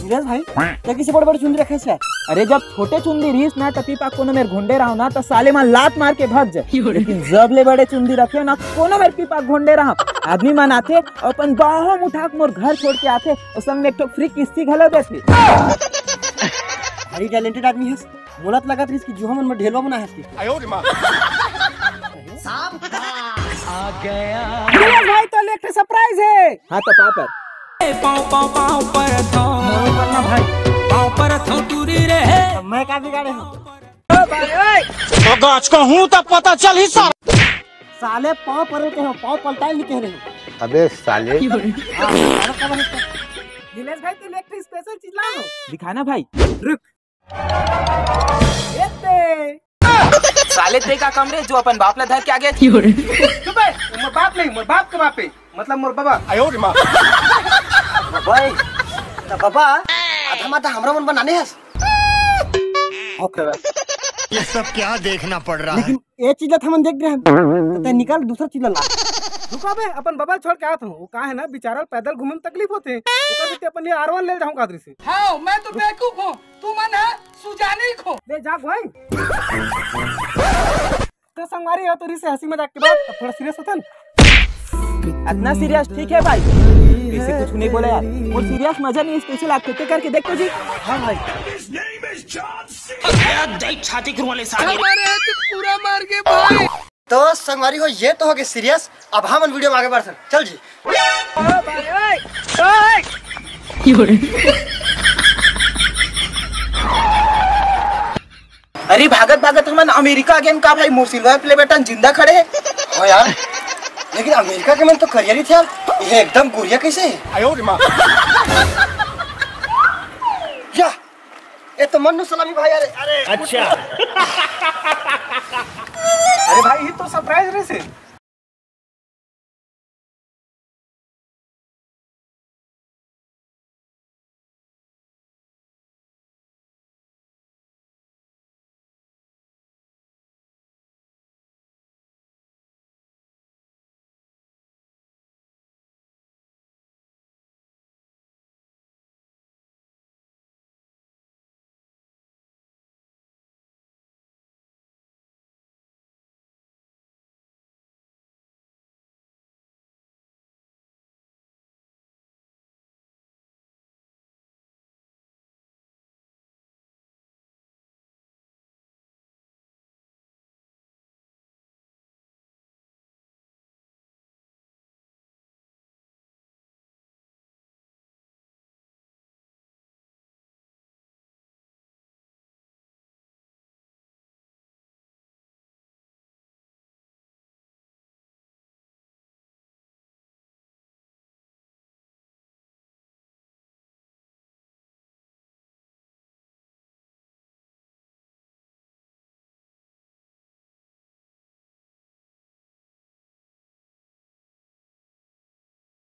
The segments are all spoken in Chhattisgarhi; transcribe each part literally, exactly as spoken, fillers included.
नीलेश भाई, तैं कइसे बड़ बड़ चुंदी रखे हस? अरे, जब छोटे चुंदी रहिस ना, त पीपा कोनो मेर घोंडे रहंव ना, त साले मन लात मार के भग जाय। लेकिन जब ले बड़े चुंदी रखे हंव ना, कोनो मेर पीपा घोंडे रहंव। आदमी मन आथे, अपन बाहों उठा के मोर घर छोड़ के आथे, अउ संग में एक ठो free किस्ती घलो देथे। भारी talented आदमी हस। मोला तो लगत रहिस कि जुहा मन में ढेलवा बना हस। नीलेश भाई, तोर लिए एक ठो surprise हे। हाँ, त पाँव पर। पाँव, पाँव, पाँव परत हंव। पाँव परत हंव भाई। पाँव परत हंव टूरी रे। अब मैं का बिगाड़े हंव? तो गाछ का हूँ तब पता चल ही साला। साले पाँव परल कहे हंव, पाँव पलटाय ल नइ कहे रहेंव। अबे साले। हाँ, साला का बने? नीलेश भाई, तोर लिए एक ठो special चीज लाय हंव। दिखा ना भाई। रुक। ए ते। साले तैं का कम रे जो अपन बाप ला धर के आगे? चुप हे, मोर बाप नहीं, मोर बाप के बाप हे, मतलब मोर बबा। भाई, त बबा, आधा माधा हमरो मन बनाने हस। ये सब क्या देखना पड़ रहा है? लेकिन ए चीज ला त हमन देख रहे हन, त तैं निकाल दूसरा चीज ला ला। रुका बे, अपन बबा ल छोड़ के आत हंव। वो का हे ना, बिचारा ल पैदल घूमे में तकलीफ होथे, ओकर सेती अपन लिए R one ले जाहूं कादरी से। हाँ, मैं तो बेवकूफ हंव, तू मन ह सुजानी खो। ले जा भाई। तो संगवारी हो, तो रिसे हंसी मजाक के बाद अब थोड़ा serious होथन। अतना serious ठीक हे भाई, कइसे कुछ नइ बोले यार। मोर serious मजा नइ, special आप करके देख तो जी। हाँ भाई। छाती खुरवा ले साले। हमारे हाथ पूरा मार के भाई। तो संगवारी हो, ये तो हो गे serious। अब हमन video में आगे बढ़थन, चल जी। अरे भागत भागत हमन अमेरिका आ गेन का भाई? मोर silver play button जिंदा खड़े हे। हाँ यार, लेकिन अमेरिका के मन तो करिया रहिथे यार, ये एकदम गोरिया कइसे हे? या, ये तो मन्नू सलामी भाई, अरे, अरे। अच्छा। अरे भाई, ये तो surprise रहिसे।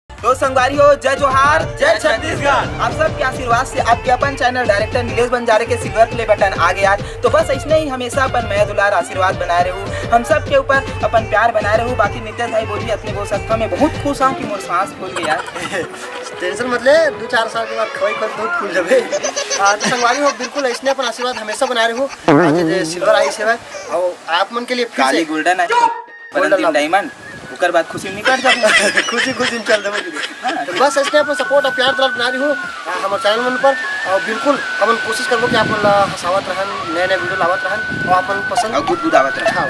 तो संगवारी हो, जय जोहार, जय छत्तीसगढ़। आप सबके आशीर्वाद से आपके अपन channel director नीलेश बंजारे के silver play button आ गया। तो बस ऐसने ही हमेशा अपन मया दुलार आशीर्वाद बनाए रहू, हम सब के ऊपर अपन प्यार बनाए रहू। बाकी नितेश भाई बोली अपने वो सत्ता में बहुत खुश हूँ कि मोर सांस फूल गया। Tension मत ले, दो चार साल के बाद खवाई खत बहुत फूल जाबे। आ, तो संगवारी हो, बिल्कुल ऐसने अपन आशीर्वाद हमेशा बनाए रहू। आज जे silver आई सेवा और आप मन के लिए फिर काली से golden है। Golden परंतिम love। Diamond, ओकर बाद खुशी में निकल जाबो। खुशी खुशी में चल देबो दीदी। हाँ। तो बस ऐसने अपन support और प्यार दुलार बना रही हूँ, आ, हमारे channel मन पर। और बिल्कुल हमन कोशिश करबो कि आप मन ला हंसावत रहन, नए नए video लावत रहन और आप मन पसंद और गुदगुदावत रहन। हाँ।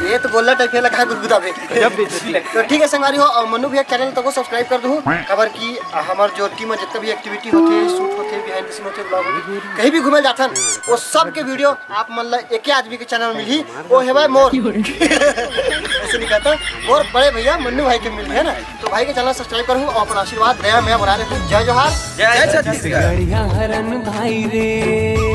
ये तो गोल्ला type है, लगा गुदगुदावे। गजब बेइज्जती लगे। तो ठीक है संगवारी हो, और मन्नू भैया channel तको subscribe कर दू, काबर कि हमार जो team में जितना भी activity होते, shoot होते, behind the scene होते, vlog होते, कहीं भी घूमे जाथन, वो सब के video आप मन ला एके आदमी के channel में मिलही, वो है भाई मोर। ऐसे नहीं कहता, मोर बड़े भैया मन्नू भाई के मिलही, है ना? तो भाई के channel subscribe करू और अपना आशीर्वाद दया मया बना रहे। जय जोहार, जय छत्तीसगढ़। गढ़िया हरन भाई रे।